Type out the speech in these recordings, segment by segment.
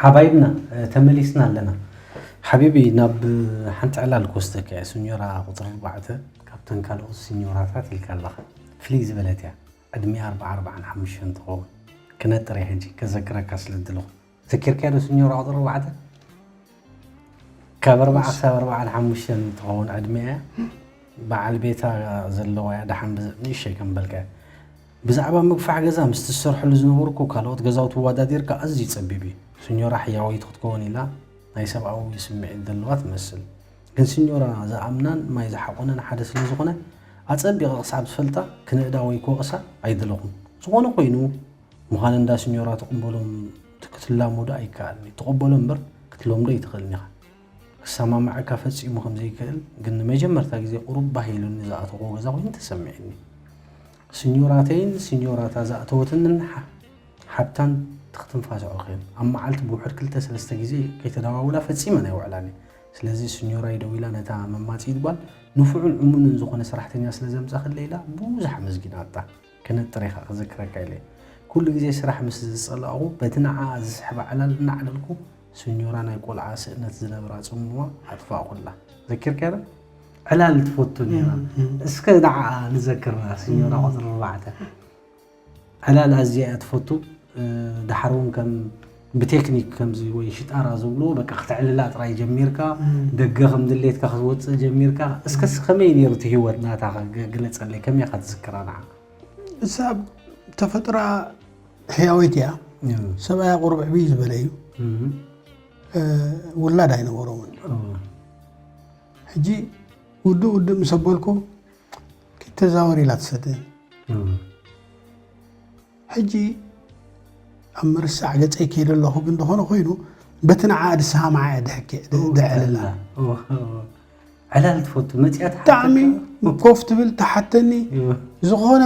ሓባይብና ተመሊስና ኣለና። ሓቢቢ ናብ ሓንቲ ዕላል ክወስደካ እየ። ሲኞራ ቁፅሪ ኣርባዕተ ካብተን ካልኦት ሲኞራታት ኢልካ ኣለኻ። ፍልይ ዝበለት እያ። ዕድሚኣ ኣርባዓ ኣርባዓን ሓሙሽተን ትኸውን። ክነጥር እየ ሕጂ ከዘክረካ ስለ ዝደለኹ። ዘኪርካዮ ዶ ሲኞራ ቁፅሪ ኣርባዕተ? ካብ ኣርባዓ ክሳብ ኣርባዓን ሓሙሽተን ትኸውን ዕድሚኣ እያ። በዓል ቤታ ዘለዋ እያ። ደሓን ብዘ- ንእሸይ ከም በልካ እያ። ብዛዕባ ምግፋሕ ገዛ ምስቲ ዝሰርሐሉ ዝነበርኩ ካልኦት ገዛውቲ ወዳዲርካ ኣዝዩ ጸቢብ እዩ። ሲኞራ ሕያወይቲ ክትከውን ኢላ ናይ ሰብኣዊ ስምዒት ዘለዋ ትመስል። ግን ሲኞራ ዝኣምናን ማይ ዝሓቆነን ሓደ ስለ ዝኾነ ኣጸቢቐ ክሳብ ዝፈልጣ ክንእዳ ወይ ክወቕሳ ኣይደለኹን። ዝኾነ ኮይኑ ምዃን እንዳ ሲኞራ ትቕበሎም ክትላመዶ ኣይከኣልን እዩ። ትቕበሎ እምበር ክትለምዶ ኣይትኽእልን ኢኻ። ክሰማምዐካ ፈጺሙ ከም ዘይክእል ግን ንመጀመርታ ግዜ ቁሩብ ባህ ኢሉኒ ዝኣተኹዎ ገዛ ኮይኑ ተሰሚዕኒ። ስኞራተይን ስኞራታ ዝኣተወትንን ሓ- ሓብታን ትኽትንፋስ ኣዕኺየን ኣብ መዓልቲ ብውሕድ ክልተ ሰለስተ ግዜ ከይተደዋውላ ፈጺመን ኣይውዕላን እየ። ስለዚ ስኞራይ ደዊላ ነታ መማጺኢት ጓል ንፉዕን እሙንን ዝኾነ ሰራሕተኛ ስለ ዘምጻኽለይ ኢላ ብዙሕ ኣመስጊናታ። ክነጥር ኢኻ ክዝክረካ ኢለ ኩሉ ግዜ ስራሕ ምስ ዝጸላእኹ በቲ ንዓኣ ዝስሕባ ዕላል እናዕለልኩ ስኞራ ናይ ቆልዓ ስእነት ዝነብራ ጽምዋ ኣጥፋእኹላ። ዘኪርካዮ ዶ? ዕላል ትፈቱ ነይራ። እስከ ንዓኣ ንዘክራ ስኞራ ቁፅሪ ኣርባዕተ። ዕላል ኣዝያ እያ ትፈቱ። ዳሓር እውን ከም ብቴክኒክ ከምዚ ወይ ሽጣራ ዝብልዎ በቃ ክተዕልላ ጥራይ ጀሚርካ፣ ደገ ከም ድሌትካ ክትወፅእ ጀሚርካ። እስከ ከመይ ነይሩ እቲ ህይወት ናታ ግለፀለይ፣ ከመይ ኢኻ ትዝክራ ንዓ? እሳ ተፈጥራ ሕያወይቲ እያ። ሰብኣያ ቁሩብ ዕብይ ዝበለ እዩ። ውላድ ኣይነበሮምን። ሕጂ ውድእ ውድእ ምስ ኣበልኩ፣ ኪድ ተዛወር ኢላ ትሰደኒ። ሕጂ ኣብ ምርሳዕ ገጸይ ከይደ ኣለኹ፣ ግን ዝኾነ ኮይኑ በቲ ንዓ ድሰማምዓ እየ ድሕኪ ድዕልላ። ዕላል ትፈቱ መፅያት ብጣዕሚ ኮፍ ትብል ትሓተኒ። ዝኾነ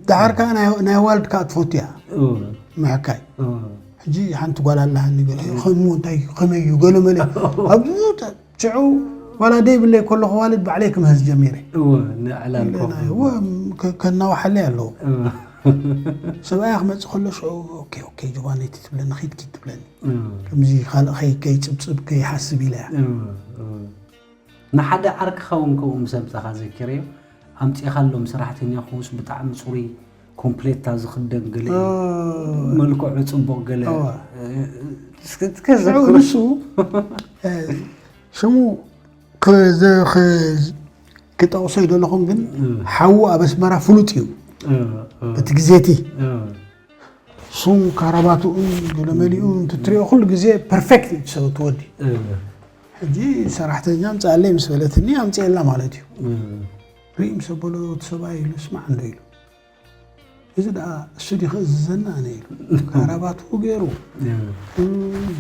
ድሓር ከዓ ናይ ኣዋልድ ከዓ ትፈቱ እያ ምሕካይ። ሕጂ ሓንቲ ጓል ኣለሃኒ ገለ ከምኡ እንታይ ከመይ እዩ ገለ መለ ኣብ ሽዑ ዋላ ደይብለይ ከለኹ ዋልድ ባዕለይ ክምህዝ ጀሚረ። እወ፣ ንዕላል ኮፍ ኢለ። እወ፣ ከ- ከናውሓለይ ኣለዎ። እወ። ሰብኣያ ክመፅእ ከሎ ሽዑ ኦኬ ኦኬ ጆባነይቲ ትብለኒ ኺድ ኪድ ትብለኒ። እወ። ከምዚ ካልእ ከይ- ከይፅብፅብ ከይሓስብ ኢለ እያ። እወ፣ እወ። ንሓደ ዓርክኻ እውን ከምኡ ምስ ኣምፀኻ ዘኪረዮ ኣምፂኻሎም ሰራሕተኛ ክውስ ብጣዕሚ ፅሩይ ኮምፕሌታ ዝኽደን ገለ እዩ። ኦ። መልክዑ ጽቡቕ ገለ። እዋ። እስከ እስከ ሽዑ ዘክሮ። ንሱ፣ እ፣ ሽሙ ክዘ- ክ- ክጠቕሶ ይደለኹም ግን እም። ሓዉ ኣብ ኣስመራ ፍሉጥ እዩ። እ፣ እ። እቲ ግዜቲ እም። ሱን ካራባትኡን ገለመሊኡን እንትትሪኦ ኩሉ ግዜ ፐርፌክት እዩ እቲ ሰብ እቲ ወዲ። እ። ሕጂ ሰራሕተኛ ኣምፅኣለይ ምስ በለትኒ ኣምፅኤላ ማለት እዩ። እ። ርኢ ምስ ኣበሎ እቲ ሰብኣይ ኢሉ ስማዕ እንዶ ኢሉ እዚ ደኣ እሱ ዲኺ እዝዘና ኣነ ኢሉ ካራባትኡ ገይሩ እ።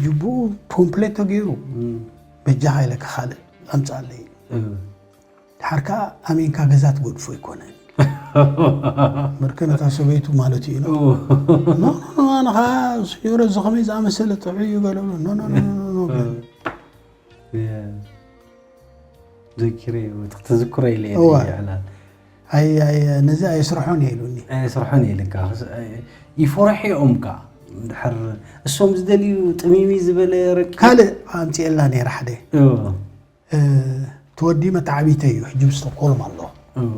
ጅቡኡ ኮምፕሌቶ ገይሩ እ። በጃኻ ኢለካ ካልእ ኣምፅኣለይ ኢሉ። እ። ድሓር ከዓ ኣሜንካ ገዛ ትገድፎ ኣይኮነን። መርከ ነታ ሰበይቱ ማለት እዩ። ኖ፣ ኖ፣ ኖ፣ ኣነ ከዓ ስዮረ እዚ ከመይ ዝኣመሰለ ጥዑይ እዩ ገለ ብሎ። ኖ፣ ኖ፣ ኖ፣ ኖ፣ ኖ፣ ብሎ። ዘኪረ እዩ፣ ትዝክሮ ኢለ እየ እዋ። ይዕላል። ኣይ፣ ኣይ፣ ነዚ ኣይስርሖን እየ ኢሉኒ። ኣይስርሖን እየ ኢልካ። ይፈርሑ እዮም ከዓ። ድሓር እሶም ዝደልዩ ጥሚሚ ዝበለ ረቂ ካልእ ኣምፅኤላ ነይራ ሓደ። እዎ። እ፣ ትወዲ መተዓቢተይ እዩ፣ ሕጂ ኣብ ስቶክሆልም ኣሎ። እዎ።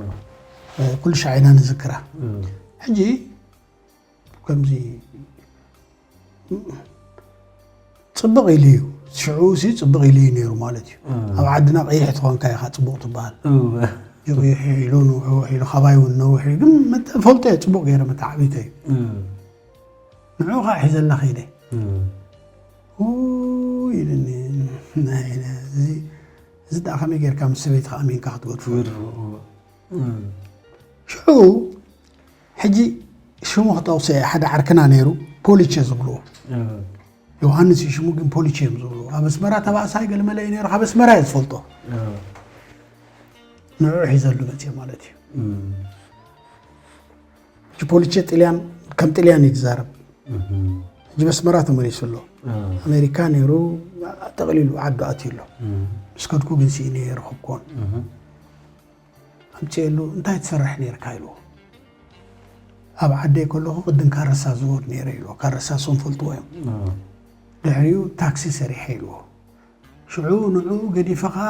እ፣ ኩሉ ሻዕ ኢና ንዝክራ። እዎ። ሕጂ ከምዚ ፅብቕ ኢሉ እዩ። ሽዑ ሲ ፅብቕ ኢሉ እዩ ነይሩ ማለት እዩ። እዎ። ኣብ ዓድና ቀይሕ ተኾንካ ኢኻ ፅቡቕ ትበሃል። እዎ። ይቕይሕ ኢሉ ንውሕውሕ ኢሉ ካባይ እውን ነውሕ እዩ። ግን መተ- ፈልጦ እየ ፅቡቕ ገይረ መተዓቢተይ እዩ። እዎ። ንዕኡ ከዓ ሒዘላ ከይደ። እዎ። ውይ ኢሉኒ። ናይ- እዚ እዚ ደኣ ከመይ ጌርካ ምስ ሰበይትኻ ኣሚንካ ክትገድፎ? ትገድፎ፣ እዎ። እም። ሽዑ ሕጂ ሽሙ ክጠቕሶ እየ፣ ሓደ ዓርክና ነይሩ ፖሊቸ ዝብልዎ። እም። ዮሃንስ እዩ ሽሙ ግን ፖሊቸ እዮም ዝብልዎ። ኣብ ኣስመራ ተባእሳይ ገለመለ እዩ ነይሩ፣ ካብ ኣስመራ እየ ዝፈልጦ። እም። ንዕኡ ሒዘሉ መፅየ ማለት እዩ። እም። ሕጂ ፖሊቸ ጥልያን ከም ጥልያን እዩ ዝዛረብ። እም። ሕጂ በስመራ ተመሊሱ ኣሎ። እም። ኣሜሪካ ነይሩ ጠቕሊሉ ዓዱ ኣትዩ ኣሎ። እም። ምስ ከድኩ ግን ስኢነ ኣይረኸብኩዎን። እም። ኣምፅኤሉ እንታይ ትሰርሕ ነይርካ ኢልዎ። ኣብ ዓደይ ከለኹ ቅድም ካረሳ ዝወርድ ነይረ ኢልዎ። ካረሳ እሶም ፈልጥዎ እዮም። እም። ድሕሪኡ ታክሲ ሰሪሐ ኢልዎ። ሽዑ ንዕኡ ገዲፈ ኸዓ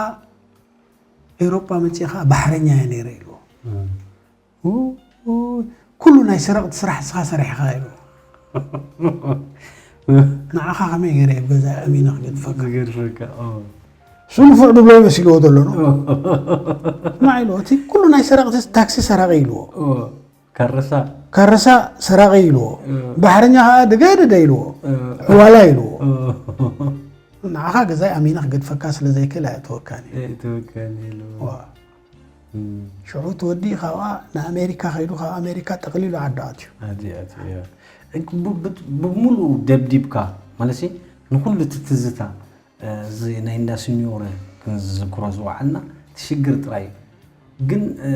ኤውሮጳ መጺእ ኸዓ ባሕረኛ እየ ነይረ ኢልዎ። ኡ፣ ኡ፣ ኩሉ ናይ ሰረቕቲ ስራሕ ንስኻ ሰሪሕኻ ኢልዎ። ንዓኻ ከመይ ገይረ እየ ኣብ ገዛይ ኣሚነ ክገድፈካ? ዝገድፈካ፣ ኦ። እሱ ንፉዕ ድብሎ መሲልዎ ዘሎ ነው። ኦ። ስማዕ ኢልዎ፣ እቲ ኩሉ ናይ ሰረቕቲ ታክሲ ሰራቂ ኢልዎ። ኦ። ካረሳ። ካረሳ ሰራቂ ኢልዎ። እ። ባሕረኛ ኸዓ ድገደደ ኢልዎ። እ። ዕዋላ ኢልዎ። እ። ንዓኻ ገዛይ ኣሚነ ክገድፈካ ስለ ዘይክእል ኣየእተወካን እየ። ኣየእተወካን እየ ኢልዎ። ዋ። እም። ሽዑ እቲ ወዲ ካብኣ ንኣሜሪካ ከይዱ፣ ካብ ኣሜሪካ ጠቕሊሉ ዓዱ ኣትዩ። ዓዲ ኣትዩ፣ እያ። ብ-፣ ብ-፣ ብምሉኡ ደብዲብካ፣ ማለትሲ ንኹሉ እቲ ትዝታ፣ እ፣ እዚ ናይ እንዳ ስኞረ ክንዝክሮ ዝወዓልና፣ እቲ ሽግር ጥራይ እዩ። ግን፣ እ፣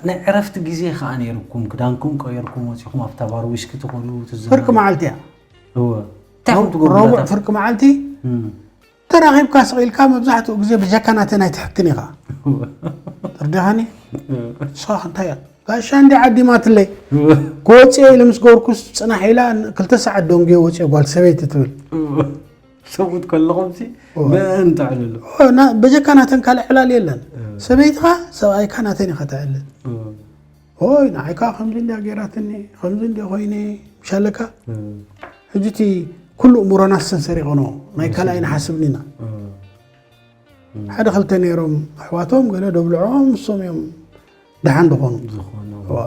ናይ ዕረፍቲ ግዜ ኸዓ ነይሩኩም፣ ክዳንኩም ቀይርኩም ወጺኹም ኣብታ ባር ዊስኪ ትኸዱ፣ ትዝናኑ። ፍርቂ መዓልቲ እያ። እወ። እንታይ ኢኹም ትገብሩ ረቡዕ ነታ? ፍርቂ መዓልቲ እም። ተራኺብካ ስቕ ኢልካ መብዛሕትኡ ግዜ ብጀካ ናተን ኣይትሕክን ኢኻ። ተርዲኻኒ? እወ። ንስኻ እንታይ እያ? ጋሻ እንዲ ዓዲማትለይ። እወ። ክወፅእ ኢለ ምስ ገበርኩስ ፅናሕ ኢላ ን-፣ ክልተ ሰዓት ደንጉየ ወፅየ ጓል ሰበይቲ ትብል። እወ። ሰብኡት ከለኹምሲ እወ። በእን ተዕልሉ። እወ፣ ና-፣ በጀካ ናተን ካልእ ዕላል የለን። እወ። ሰበይትኻ ሰብኣይካ ናተን ኢኻ ተዕልል። እወ። ኦይ፣ ንዓይካ ከምዚ እንድያ ገይራትኒ፣ ከምዚ እንድያ ኮይነ፣ ምሻለካ? እም። ሕጂ እቲ ኩሉ እምሮና ሰን ሰሪቕኖ፣ ናይ ካልኣይ ንሓስብኒ ኢና። እም። እም። ሓደ ክልተ ነይሮም ኣሕዋቶም፣ ገለ ደብልዖም፣ ንሶም እዮም ደሓን ዝኾኑ። ዝኾኑ። ዋ።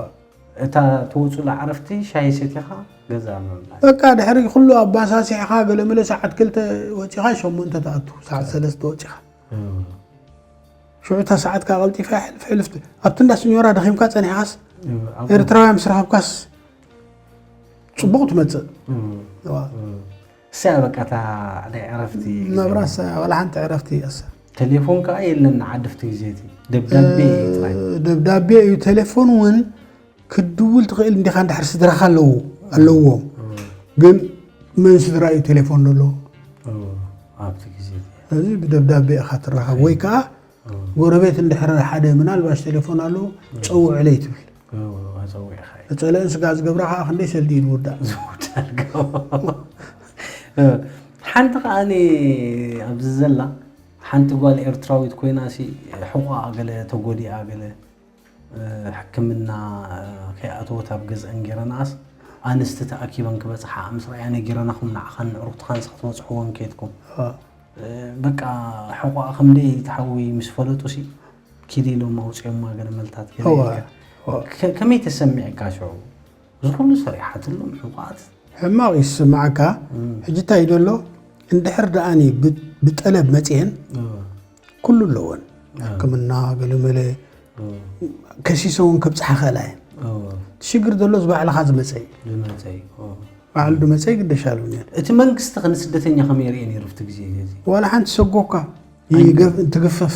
እታ ትወጹላ ዕረፍቲ ሻሂ ሰቲኻ ገዛ ምምላስ። በቃ፣ ድሕሪ ኩሉ ኣባሳሲሕኻ፣ ገለ መለ ሰዓት ክልተ ወጺኻ፣ ሸሞንተ ትኣቱ፣ ሰዓት ሰለስተ ወጺኻ። እም። ሽዑ እታ ሰዓት ከኣ ቀልጢፋ ሕልፍ ሕልፍ ት-፣ ኣብቲ እንዳ ስኞራ ደኺምካ ጸኒሕካስ፣ እም፣ ኣብኡ። ኤርትራውያን ምስ ረኸብካስ ጽቡቕ ትመጽእ። እም፣ እዋ። እም። እሳ በቃ እታ ናይ ዕረፍቲ ግዜ። ናብራስ ዋላ ሓንቲ ዕረፍቲ እያ እሳ። ቴሌፎን ከኣ የለን ዓዲ ኣብቲ ግዜ እቲ። ደብዳቤ እዩ ጥራይ። እ፣ ደብዳቤ እዩ። ቴሌፎን እውን ክትድውል ትኽእል እንዲኻ እንድሕር ስድራኻ ኣለዉ፣ ኣለዎም። እም። ግን መን ስድራ እዩ ቴሌፎን ዘሎ? እም፣ ኣብቲ ግዜ እቲ። ስለዚ ብደብዳቤ ኢኻ ትራኸብ። ወይ ከኣ እም። ጎረቤት እንድሕር ሓደ ምናልባሽ ቴሌፎን ኣለዎ፣ እም። ጸውዕለይ ትብል። እም፣ ኣጸዊዕኻ እዩ። ተጸለአን ስጋ ዝገብራ ከኣ ክንደይ ሰልዲ እዩ ዝውዳእ? ዝውዳእ ዝገብራ። እ፣ ሓንቲ ከኣ ኣብዚ ዘላ፣ ሓንቲ ጓል ኤርትራዊት ኮይና ሲ፣ ሕቖኣ ገለ ተጎዲኣ ገለ፣ እ፣ ሕክምና፣ እ፣ ከይኣተወት ኣብ ገዝአን ጌረናኣስ፣ ኣንስቲ ተኣኪበን ክበጽሓ ምስ ረኣያ ነጊረናኹም፣ ንዓኻን ንዕሩኽትኻን ንስኻ ትበጽሕወን ከይድኩም። እ። እ፣ በቃ ሕቖኣ ከም ደይ ትሓዊ ምስ ፈለጡሲ፣ ኪድ ኢሎም ኣውጺኦማ ገለ መልታት ገለ እወ፣ ኢልካ። እወ። ከ-፣ ከመይ ተሰሚዕካ ሽዑ? እዚ ኩሉ ሰሪሓትሎም ሕቑኣት። ሕማቕ ይስምዓካ። እም። ሕጂ እንታይ እዩ ዘሎ? እንድሕር ደኣኒ ብ-፣ ብጠለብ መጺኤን፣ እወ። ኩሉ ኣለወን። እወ። ሕክምና፣ ገለመለ፣ እወ። ከሲሰ እውን ከብጽሓ ክእላ እየን። እወ። እቲ ሽግር ዘሎ እዚ ባዕልኻ ዝመጸ እዩ። ዝመጸ እዩ። እወ። ባዕሉ ዝመጸ ይግደሻሉ እየን። እቲ መንግስቲ ከ ንስደተኛ ከመይ የርእየ ነይሩ ኣብቲ ግዜ እዚ? ዋላ ሓንቲ ሰጎካ ኣይንተ- ይገፍ-፣ ትግፈፍ።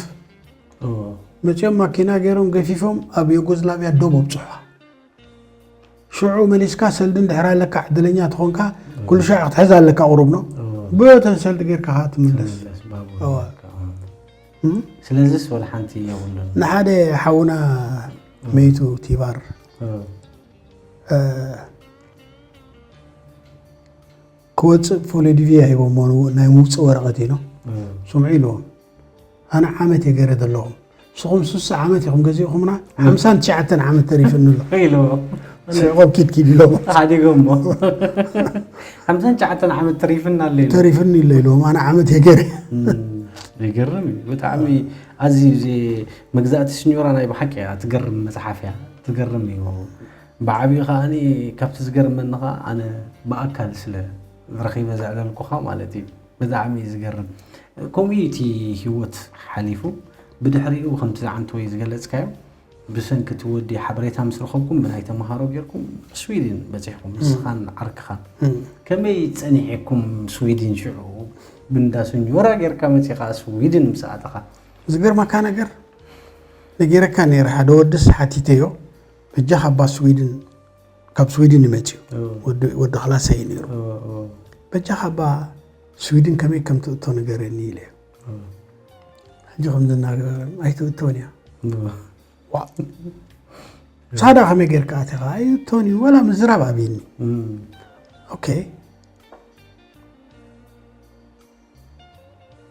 እወ። መጺኦም ማኪና ገይሮም ገፊፎም ኣብ ዩጎዝላቭያ ዶብ ኣብጽሑዋ። ሽዑ መሊስካ ሰልዲ እንድሕር ኣለካ ዕድለኛ ተኾንካ፣ እወ። ኩሉ ሻዕ ክትሕዝ ኣለካ ቁሩብ ነው። እወ። ብእተን ሰልዲ ጌርካ ኸዓ ትምለስ። ትምለስ፣ ባቡር እወ። ጌርካ፣ እወ። እም? ስለዚስ ወላ ሓንቲ የብሉን። ንሓደ ሓውና እወ። መይቱ ቲባር፣ እወ። እ፣ ክወጽእ ፎሎዲቪያ ሂቦሞ፣ ናይ ምውጽእ ወረቐት ኢሎም። እም። ስምዑ ኢልዎም። ኣነ ዓመት እየ ገይረ ዘለኹም። ንስኹም ስሳ ዓመት ኢኹም ገዚእኹምና፣ እም። ሓምሳን ትሽዓተን ዓመት ተሪፍኒ ኣሎ። ኢልዎም። ስዕቆም ኪድ ኪድ ኢሎም። ሓዲጎሞ። ሓምሳን ትሽዓተን ዓመት ተሪፍና ኣሎ ኢሎም። ተሪፍኒ ኣሎ ኢልዎም። ኣነ ዓመት እየ ገይረ። እም፣ ይገርም እዩ። ብጣዕሚ ኣዝዩ እዚ መግዛእቲ ስኞራ ናይ ብሓቂ እያ ትገርም መጽሓፍ እያ። ትገርም እዩ። ብዓቢኡ ከኣ ካብቲ ዝገርመኒ ከኣ ኣነ ብኣካል ስለ ረኺበ ዘዕለልኩኻ ማለት እዩ። ብጣዕሚ እዩ ዝገርም። ከምኡ እዩ እቲ ህይወት ሓሊፉ። ብድሕሪኡ ከምቲ ዝዓንተወይ ዝገለጽካዮ ብሰንኪ እቲ ወዲ ሓበሬታ ምስ ረኸብኩም ብናይ ተምሃሮ ጌርኩም ስዊድን በጺሕኩም፣ እም። ንስኻን ዓርክኻን። እም። ከመይ ጸኒሕኩም ስዊድን ሽዑ ብንዳ ስኞራ ጌርካ መጺኻ ስዊድን ምስ ኣተኻ? ዝገርመካ ነገር ነጊረካ ነይረ፣ ሓደ ወድስ ሓቲተዮ፣ በጃኻ እባ ስዊድን፣ ካብ ስዊድን እዩ መጺኡ። እዎ። ወዲ፣ ወዲ ክላሰይ እዩ ነይሩ። እዎ፣ እዎ። በጃኻ እባ ስዊድን ከመይ ከም ትእቶ ንገረኒ ኢለዮ። እዎ። ሕጂ ከምዚ እናገበረ፣ ኣይትእቶን እያ። እዎ። ዋ። ሳዳ ከመይ ጌርካ ኣቲኻ? ኣይእቶን እዩ፣ ወላ ምዝራብ ኣብይኒ። እም። ኦኬ።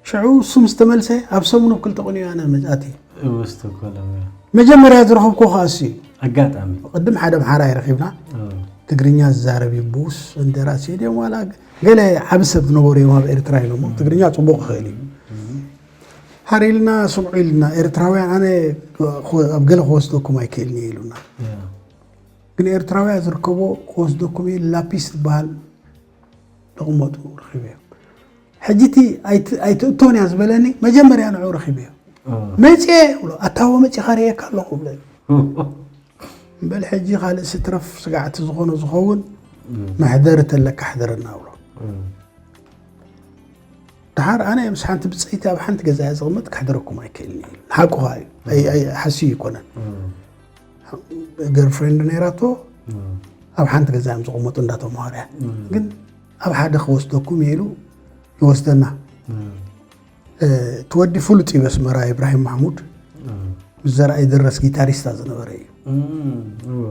ሽዑ እሱ ምስ ተመልሰ ኣብ ሰሙን ኣብ ክልተ ቁንዮ ኣነ መጻእቲ እወ፣ ስቶኮሎም እያ። መጀመርያ ዝረኸብኩ ከኣ እሱ እዩ። ኣጋጣሚ ቅድም ሓደ ኣምሓራይ ረኺብና እወ፣ ትግርኛ ዝዛረብ እዩ ብውስ እንደራሲ ድዮም ዋላ ገለ ዓቢ ሰብ ዝነበሩ እዮም ኣብ ኤርትራ ኢሎሞ ትግርኛ ጽቡቕ ይኽእል እዩ። ሃር ኢልና ስምዑ ኢልና ኤርትራውያን ኣነ ኣብ ገለ ክወስደኩም ኣይክእልን እየ ኢሉና። እያ። ግን ኤርትራውያ ዝርከቦ ክወስደኩም እዩ ላፒስ ዝበሃል ደቕመጡ ረኺበ እዮም። ሕጂ እቲ ኣይት- ኣይትእቶን እያ ዝበለኒ መጀመርያ ንዑ ረኺበ እዮም። እወ፣ መፅየ ብሎ ኣታወ መፂኻ ርእየካ ኣለኹ ብለ በል ሕጂ ካልእ ስትረፍ ስጋዕቲ ዝኾነ ዝኸውን መሕደሪ ተለካ ሕደረና ብሎ። እወ፣ ድሓር ኣነ ምስ ሓንቲ ብፀይቲ ኣብ ሓንቲ ገዛ እያ ዝቕመጥ ክሕደረኩም ኣይክእልን እዩ። ንሓቁ ኸዓ እዩ። ኣይ- ኣይ- ሓስዩ ይኮነን። እወ፣ ገርፍሬንድ ነይራቶ እወ፣ ኣብ ሓንቲ ገዛ እዮም ዝቕመጡ እንዳተምሃርያ እወ፣ ግን ኣብ ሓደ ክወስደኩም ኢሉ ይወስደና። እወ፣ እ፣ እቲ ወዲ ፍሉጥ እዩ በስመራ ኢብራሂም ማሕሙድ እወ፣ ምስ ዘርኣይ ድረስ ጊታሪስታ ዝነበረ እዩ። እም፣ እወ፣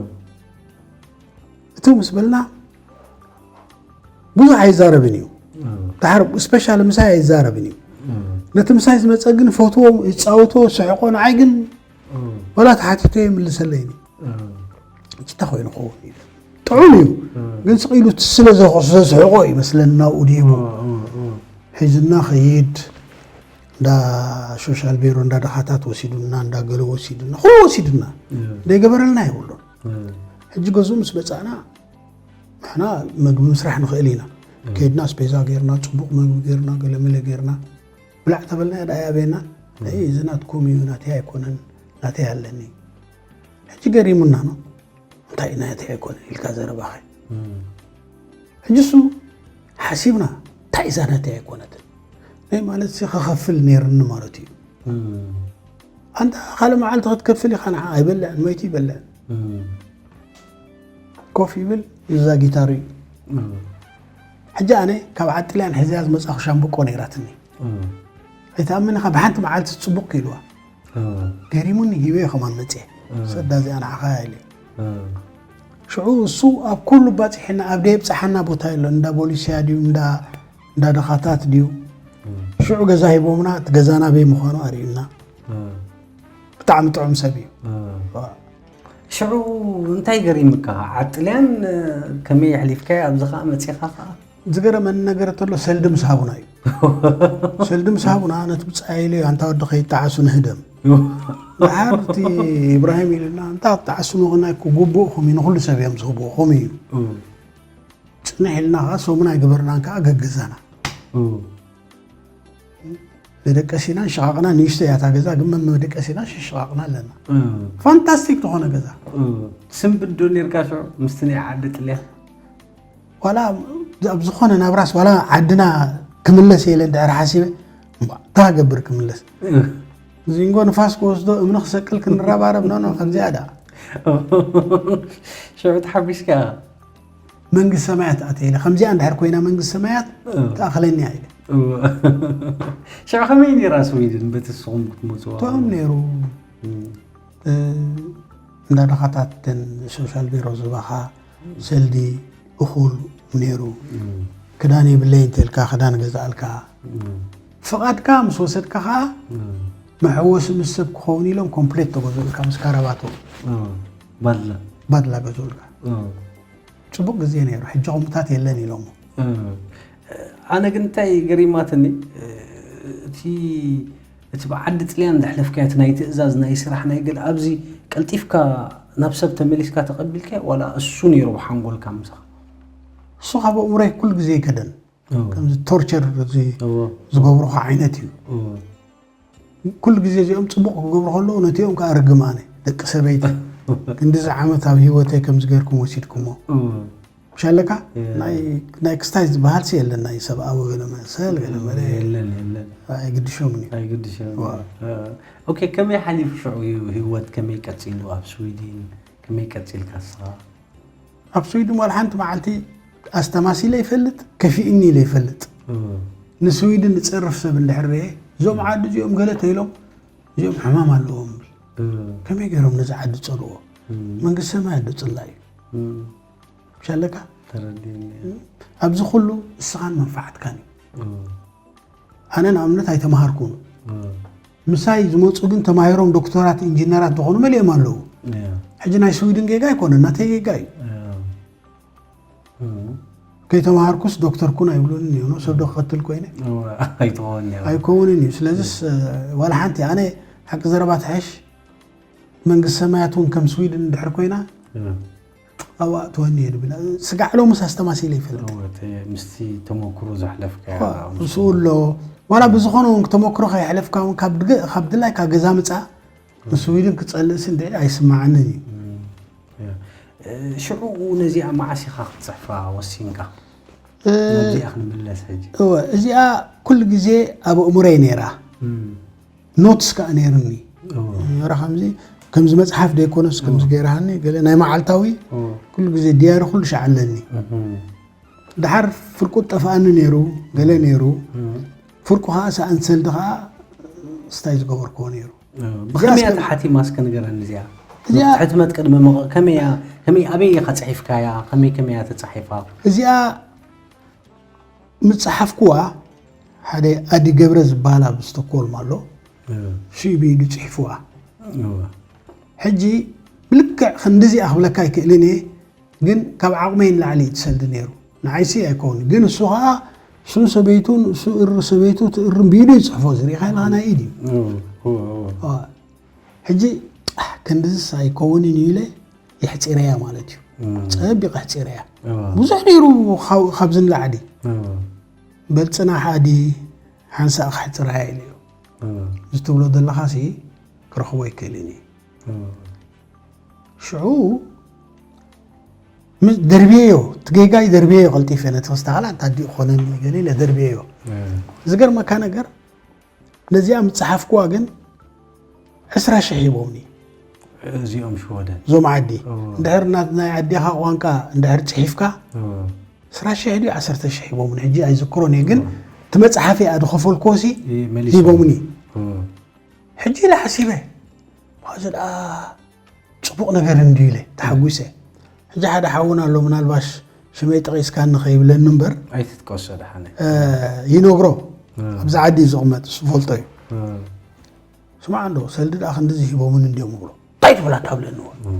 እቲ ምስ በልና ብዙሕ ኣይዛረብን እዩ። እወ፣ ድሓር ስፔሻል ምሳይ ኣይዛረብን እዩ። እወ፣ ነቲ ምሳይ ዝመፀ ግን ፈትዎ ይፃወቶ ስሕቆ ንዓይ ግን እወ፣ ወላ ተሓቲቶ ይምልሰለይን እዩ። እወ፣ እንታይ ኮይኑ ክኸውን እዩ ጥዑም እዩ እወ፣ ግን ስቕ ኢሉ ስለ ዘስሕቆ ይመስለኒ ናብኡ ድሂቡ እወ፣ እወ፣ እወ፣ ሒዝና ኸይድ እንዳ ሶሻል ቢሮ እንዳ ድኻታት ወሲዱና እንዳ ገለ ወሲዱና ኩሉ ወሲዱና እወ፣ ዘይገበረልና የብሉን። እወ፣ ሕጂ ገዝኡ ምስ መፃእና ንሕና መግቢ ምስራሕ ንኽእል ኢና። ከይድና ኣስቤዛ ጌርና ፅቡቕ መግቢ ጌርና ገለመለ ጌርና ብላዕ ተበልና ዳ ያበና እዚ ናትኩም እዩ ናተይ ኣይኮነን ናተይ ኣለኒ። ሕጂ ገሪሙና ነው እንታይ ናተይ ኣይኮነን ኢልካ ዘረባኸ እም፣ ሕጂ እሱ ሓሲብና እንታይ እዛ ናተይ ኣይኮነትን ናይ ማለት ሲ ክኸፍል ነይርኒ ማለት እዩ። እም፣ ኣንታ ካልእ መዓልቲ ክትከፍል ኢኻ ንዓ ኣይበልዕን መይቱ ይበልዕን እም፣ ኮፍ ይብል እዛ ጊታሩ እዩ። እም፣ ሕጂ ኣነ ካብ ዓጥልያን ሕዝያ ዝመፃኹ ሻምብቆ ነይራትኒ እም፣ ኣይተኣምን ኢኻ ብሓንቲ መዓልቲ ፅቡቅ ኢልዋ እም፣ ገሪሙኒ ሂበዮ ከማን መፅየ እም፣ ሰዳ እዚኣ ንዓኻ ኢለ እም፣ ሽዑ እሱ ኣብ ኩሉ ባፂሕና ኣብ ደየብፅሓና ቦታ የሎ እንዳ ቦሊስያ ድዩ እንዳ እንዳ ድኻታት ድዩ እም፣ ሽዑ ገዛ ሂቦምና እቲ ገዛና በይ ምዃኑ ኣርእዩና እም፣ ብጣዕሚ ጥዑም ሰብ እዩ እም። ሽዑ እንታይ ገሪምካ ዓጥልያን ከመይ ኣሕሊፍካዮ ኣብዚ ከዓ መፂኻ ከዓ ዝገረመኒ ነገር ተሎ ሰልዲ ምስ ሃቡና እዩ ሰልዲ ምስ ሃቡና ነቲ ብፃይ ኢሉ ኣንታ ወዲ ከይጠዓሱ ንህደም ድሓር እቲ ኢብራሂም ኢሉና እንታ ክትጠዓሱ ንኽናይ ግቡእኹም እዩ ንኩሉ ሰብ እዮም ዝህብኹም እዩ እም፣ ፅንሕ ኢልና ከዓ ሰሙን ኣይገበርናን ከዓ ገገዛና እም፣ መደቀሲና ሽቓቕና ንእሽቶ እያ እታ ገዛ ግን መመደቀሲና ሽሽቓቕና ኣለና እም፣ ፋንታስቲክ ዝኾነ ገዛ እም። ትስንብድ ዶ ነርካ ሽዑ ምስቲ ናይ ዓዲ ጥልያ ዋላ ኣብ ዝኾነ ናብራስ ዋላ ዓድና ክምለስ እየ ኢለ እንድሕር ሓሲበ እታ ገብር ክምለስ ዚንጎ ንፋስ ክወስዶ እምኒ ክሰቅል ክንረባረብ ኖ ኖ ከምዚኣ ዳ ሽዑ ተሓጒስካ መንግስቲ ሰማያት ኣተ ኢለ ከምዚኣ እንድሕር ኮይና መንግስቲ ሰማያት እም። ተኣኽለኒ እያ ኢለ እወ። ሽዑ ከመይ ነይራ ስዊድን በቲ ንስኹም ክትመፅዋ ጥዑም ነይሩ እም። እ፣ እንዳ ድኻታት ተን ሶሻል ቢሮ ዝባኻ ሰልዲ እኹል ነይሩ እም። ክዳን የብለይ እንተልካ ክዳን ገዛእልካ እም። ፍቓድካ ምስ ወሰድካ ከዓ እም። መሐወሲ ምስ ሰብ ክኸውን ኢሎም ኮምፕሌት ተገዝኡልካ ምስ ካራባቶ እም። ባድላ ባድላ ገዝኡልካ እም። ፅቡቅ ግዜ ነይሩ ሕጂ ከምታት የለን ኢሎሞ እም። ኣነ ግን እንታይ ገሪማትኒ እቲ እቲ ብዓዲ ጥልያን ዘሕለፍካዮ እቲ ናይ ትእዛዝ ናይ ስራሕ ናይ ገለ ኣብዚ ቀልጢፍካ ናብ ሰብ ተመሊስካ ተቐቢልካዮ ዋላ እሱ ነይሩ ብሓንጎልካ ምሳኻ እሱ ካብ ኣእምሮይ ኩሉ ግዜ ይከደን እዎ። ከምዚ ቶርቸር እዚ እዎ። ዝገብሩኻ ዓይነት እዩ እዎ። ኩሉ ግዜ እዚኦም ፅቡቅ ክገብሩ ከለዉ ነቲኦም ከዓ ርግም ኣነ ደቂ ሰበይቲ ክንዲዚ ዓመት ኣብ ሂወተይ ከምዚ ገይርኩም ወሲድኩሞ እዎ። ምሻለካ እየ። ናይ ክስታይ ዝበሃል ሲ የለን ናይ ሰብኣዊ ገለ መሰል ገለ መለ የለን የለን ኣይግድሾምን እዩ ኣይግድሽን ዋ። ኦኬ ከመይ ሓሊፉ ሽዑ እዩ ህይወት ከመይ ቀፂሉ ኣብ ስዊድን ከመይ ቀፂልካ ስኻ ኣብ ስዊድን ዋላ ሓንቲ መዓልቲ ኣስተማሲለ ይፈልጥ ከፊእኒ ኢለ ይፈልጥ እዎ። ንስዊድን ዝፀርፍ ሰብ እንድሕር ርአ እዞም ዓዲ እዚኦም ገለ ተይሎም እዚኦም ሕማም ኣለዎም ብል እዎ። ከመይ ገይሮም ነዚ ዓዲ ዝፀልዎ እም። መንግስቲ ሰማይ ኣዶ ፅላ እዩ እም። ምሻለካ ተረዲእኒ ኣብዚ ኩሉ እስኻን መንፋዓትካን እዩ እዎ። ኣነ ንኣብነት ኣይተማሃርኩን። ምሳይ ዝመፁ ግን ተማሂሮም ዶክተራት፣ ኢንጂነራት ዝኾኑ መሊኦም ኣለዉ። ሕጂ ናይ ስዊድን ጌጋ ኣይኮነን፣ ናተይ ጌጋ እዩ። ከይተማሃርኩስ ዶክተር ኩን ኣይብሉን እዮም። ሰብ ዶ ክቐትል ኮይነ? ኣይትኸውን እያ። ኣይከውንን እዩ። ስለዚስ ዋላ ሓንቲ ኣነ ሓቂ ዘረባ ትሕሽ መንግስቲ ሰማያት እውን ከም ስዊድን እንድሕር ኮይና ኣብኣ ትወኒ እየ ድብል። ስጋዕ ሎምስ ኣስተማሲለ ይፈልጥ። እወ፣ እቲ ምስቲ ተመክሮ ዘሕለፍካዮ እኮ ምስኡ ኣሎ። ዋላ ብዝኾነ እውን ተመክሮ ከየሕለፍካ እውን ካብ ድገ-፣ ካብ ድላይካ ገዛ ምጻ ንስዊድን ክጸልእስ እንደ ኣይስማዓንን እዩ። እም፣ እያ። እ፣ ሽዑ ነዚኣ መዓስ ኢኻ ክትጽሕፋ ወሲንካ? እ፣ ናብዚኣ ክንምለስ ሕጂ። እወ፣ እዚኣ ኩሉ ግዜ ኣብ ኣእምሮይ ነይራ። እም። ኖትስ ከኣ ነይሩኒ። እወ። ነይራ ከምዚ፣ ከምዚ መጽሓፍ ደይኮነስ ከምዚ እወ። ገይራሃኒ፣ ገለ ናይ መዓልታዊ እወ። ኩሉ ግዜ ዲያሪ ኩሉ ሻዕ ኣለኒ። እም። ደሓር ፍርቁ ጠፍኣኒ ነይሩ፣ ገለ ነይሩ። እም። ፍርቁ ከኣ ሰኣን ሰልዲ ከኣ ስታይ ዝገበርክዎ ነይሩ። እወ። እዚኣ ብኸመይ እያ እስከ ተሓቲማ እስከ ንገረኒ እዚኣ? እዚኣ ሕትመት ቅድሚ ምቕ-፣ ከመይ እያ፣ ከመይ፣ ኣበይ ኢኻ ጽሒፍካያ? ከመይ፣ ከመይ እያ ተጻሒፋ? እዚኣ ምስ ጸሓፍኩዋ፣ ሓደ ኣዲ ገብረ ዝበሃል ኣብ ስቶክሆልም ኣሎ። እወ። ሽኡ ብኢዱ ጽሒፍዋ። እወ። ሕጂ ብልክዕ ክንድዚኣ ክብለካ ኣይክእልን እየ፣ ግን ካብ ዓቕመይ ንላዕሊ እዩ ትሰልዲ ነይሩ። ንዓይሲ ኣይከውን፣ ግን እሱ ኸኣ እሱን ሰበይቱን፣ እሱ እሪ ሰበይቱ፣ እቲ እርን ብኢዱ እዩ ዝጽሕፎ፣ እዚ ርኢኻ ኢልኻ ናይ ኢድ እዩ። እወ፣ እወ፣ እወ። እወ። ሕጂ፣ ኣሕ፣ ክንድዝስ ኣይከውንን እዩ ኢለ የሕጺረያ ማለት እዩ። እም። ጸቢቕ ኣሕጺረያ። እወ። ብዙሕ ነይሩ ካብ-፣ ካብዚ ንላዕሊ። እወ። በል ጽናሕ ኣዲ፣ ሓንሳእ ከሕጽረያ ኢለ እዩ። እወ። እዚ ትብሎ ዘለኻሲ ክረኽቦ ኣይክእልን እዩ። እወ። ሽዑ፣ ምስ ደርብየዮ፣ እቲ ጌጋይ ደርብየዮ ቀልጢፈ፣ ነቲ ክስተኻላ እንታ ኣዲኡ ክኾነኒ ገለ ኢለ ደርብየዮ። እወ። ዝገርመካ ነገር፣ ነዚኣ ምስ ጸሓፍኩዋ ግን ዕስራ ሽሕ ሂቦምኒ። እዚኦም ሽወደን። እዞም ዓዲ። እወ። እንድሕር ናት ናይ ኣዴኻ ቋንቋ እንድሕር ጽሒፍካ፣ እወ። ዕስራ ሽሕ ድዩ ዓሰርተ ሽሕ ሂቦምኒ፣ ሕጂ ኣይዝክሮን እየ፣ ግን እወ። እቲ መጽሓፊ እያ ዝኸፈልኩዎሲ ይ-፣ መሊሶም። ሂቦምኒ። እወ። ሕጂ ኢለ ሓሲበ፣ "ዋው፣ እዚ ደኣ ጽቡቕ ነገር እንድዩ" ኢለ ተሓጒሰ። ሕጂ ሓደ ሓውና ኣሎ፣ ምናልባሽ ሽመይ ጠቒስካ ንኸይብለኒ እምበር፣ ኣይትጥቀሶ ደሓነ። እ፣ ይነግሮ፣ እም። ኣብዚ ዓዲ እዩ ዝቕመጥ፣ እሱ ፈልጦ እዩ። እም። "ስማዕ እንዶ፣ ሰልዲ ደኣ ክንድዚ ሂቦምን እንድዮም" እብሎ። "እንታይ ትብላ?" ታብለንዎ። እም።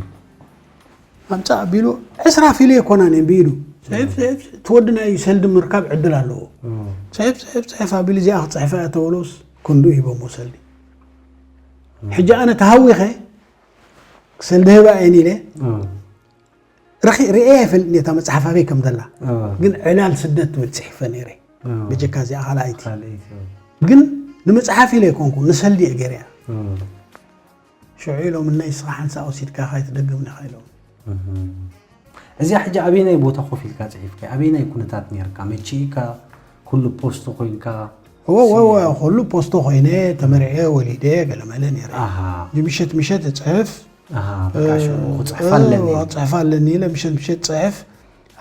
ኣምጻእ ኣቢሉ ዕስራ ፊሎ ኣይኮናን እየን ብኢዱ። ጽሕፍ፣ እም። ጽሕፍ፣ እቲ ወዲ ናይ ሰልዲ ምርካብ ዕድል ኣለዎ። እም። ጽሕፍ፣ ጽሕፍ፣ ጽሕፍ ኣቢሉ እዚኣ ክጽሕፋ እያ ተበሎስ ክንዱ ሂቦሞ ሰልዲ። እም። ሕጂ ኣነ ተሃዊኸ ሰልዲ ህባ እየን ኢለ እም። ረኺ-፣ ርእየ ኣይፈልጥን እየ እታ መጽሓፍ ኣበይ ከም ዘላ። እወ። ግን ዕላል ስደት ትብል ጽሒፈ ነይረ። እወ። ብጀካ እዚኣ ካልኣይቲ። ካልኣይቲ፣ እወ። ግን ንምጽሓፍ ኢለ ኣይኮንኩ፣ ንሰልዲ እየ ገይረያ። እወ። ሽዑ ኢሎም፣ "እነይ እስኻ ሓንሳእ ወሲድካ ከይትደግምኒ ኢኻ" ኢሎም። እህ። እዚኣ ሕጂ ኣበየናይ ቦታ ኮፍ ኢልካ ጽሒፍካ? ኣበየናይ ኩነታት ነይርካ? መቺእካ? ኩሉ ፖስቶ ኮይንካ? እወ፣ እወ፣ እወ፣ ኩሉ ፖስቶ ኮይነ፣ ተመርዕየ፣ ወሊደ፣ ገለመለ ነይረ። ኣሃ። ሕጂ ምሸት ምሸት እጽሕፍ፣ ኣሃ፣ በቃ ሽዑ እ፣ ክጽሕፍ እ፣ ኣለኒ። ክጽሕፍ ኣለኒ ኢለ ምሸት ምሸት ጽሕፍ።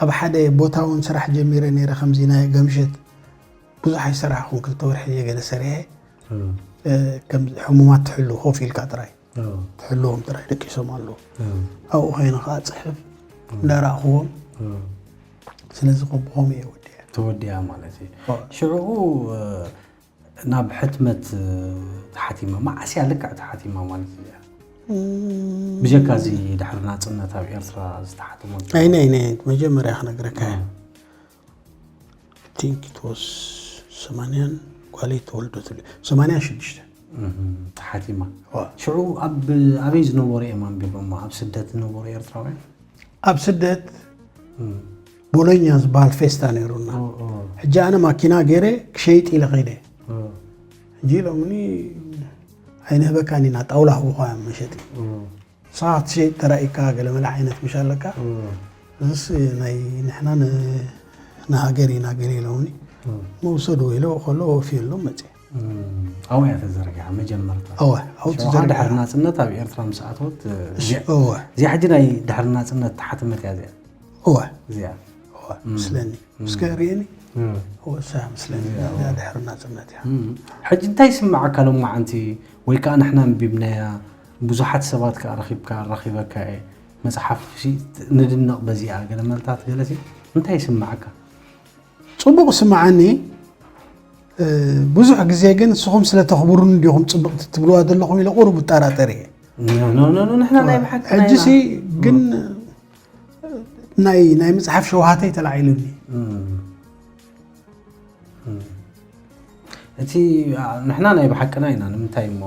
ኣብ ሓደ ቦታ እውን ስራሕ ጀሚረ ነይረ፣ ከምዚ ናይ ገምሸት ብዙሕ ኣይሰራሕኹን፣ ክልተ ወርሒ እየ ገለ ሰሪሐ። እ። እ፣ ከም ሕሙማት ትሕሉ ኮፍ ኢልካ ጥራይ። እ። ትሕልዎም ጥራይ ደቂሶም ኣለዉ። እ። ኣብኡ ኸይነ ኸዓ ጽሕፍ እ። እንዳረኣኽዎም። እ። ስለዚ ከም ብኸምኡ እየ ወዲአ። ተወዲኣ ማለት እዩ። እ። ሽዑኡ፣ እ፣ ናብ ሕትመት፣ እ፣ ተሓቲማ፣ መዓስ እያ ልክዕ ተሓቲማ ማለት እዩ? እም። ብጀካ እዚ ድሕሪ ናጽነት ኣብ ኤርትራ ዝተሓተመ? ኣይነ፣ ኣይነ፣ መጀመርያ ክነግረካ እየ። እም። I think it was ሰማንያን ጓለይ ተወልደትሉ፣ ሰማንያን ሽዱሽተ። እም፣ ተሓቲማ። ዋ። ሽዑ ኣብ፣ ኣበይ ዝነበሩ እዮም ኣንቢቦማ? ኣብ ስደት ዝነበሩ ኤርትራውያን? ኣብ ስደት እም። ቦሎኛ ዝበሃል ፌስታ ነይሩና። ኦ፣ ኦ። ሕጂ ኣነ ማኪና ገይረ ክሸይጥ ኢለ ከይደ። ኦ። ሕጂ ኢሎምኒ፣ "ኣይንህበካን ኢና፣ ጣውላ ህቡኻ እዮም መሸጢ። ኦ። ንስኻ ክትሸይጥ ተራኢካ ገለ መለ ዓይነት ምሽ ኣለካ። ኦ። እዚስ ናይ ንሕና ን-፣ ንሃገር ኢና" ገለ ኢሎምኒ። ኦ። መውሰዱ ኢለ ከሎ ወፊየሎም መጽየ። እም፣ ኣብኡ እያ ተዘርጊሓ መጀመርታ። እወ፣ ኣብኡ ሽዑ ተዘርጊሓ። ድሕሪ ናጽነት ኣብ ኤርትራ ምስ ኣተወት፣ እ፣ እሺ፣ እዚኣ፣ እወ። እዚኣ ሕጂ ናይ ድሕሪ ናጽነት ተሓተመት እያ እዚኣ። እወ። እዚኣ። እወ፣ እም። ምስለኒ። እም። እስከ ርእየኒ። እም። እወ፣ እሳ ምስለኒ። እዚኣ፣ እዚኣ እወ። ድሕሪ ናጽነት እያ። እም። ሕጂ እንታይ ይስምዓካ ሎማዓንቲ? ወይ ከኣ ንሕና ኣንቢብናያ፣ ብዙሓት ሰባት ከኣ ረኺብካ፣ ረኺበካ እየ። መጽሓፍ ሲ ንድነቕ በዚኣ፣ ገለ መልታት ገለ ሲ እንታይ ይስምዓካ? ጽቡቕ ይስምዓኒ። ብዙሕ ግዜ ግን ንስኹም ስለ ተኽብሩኒ እንዲኹም ጽብቕቲ ትብልዋ ዘለኹም ኢለ ቁሩብ እጠራጠር እየ። ንሕና ናይ ብሓቂ ሕጂ ሲ ግን ናይ ናይ መጽሓፍ ሸውሃተይ ተላዒሉኒ። እቲ ንሕና ናይ ብሓቅና ኢና። ንምንታይ እሞ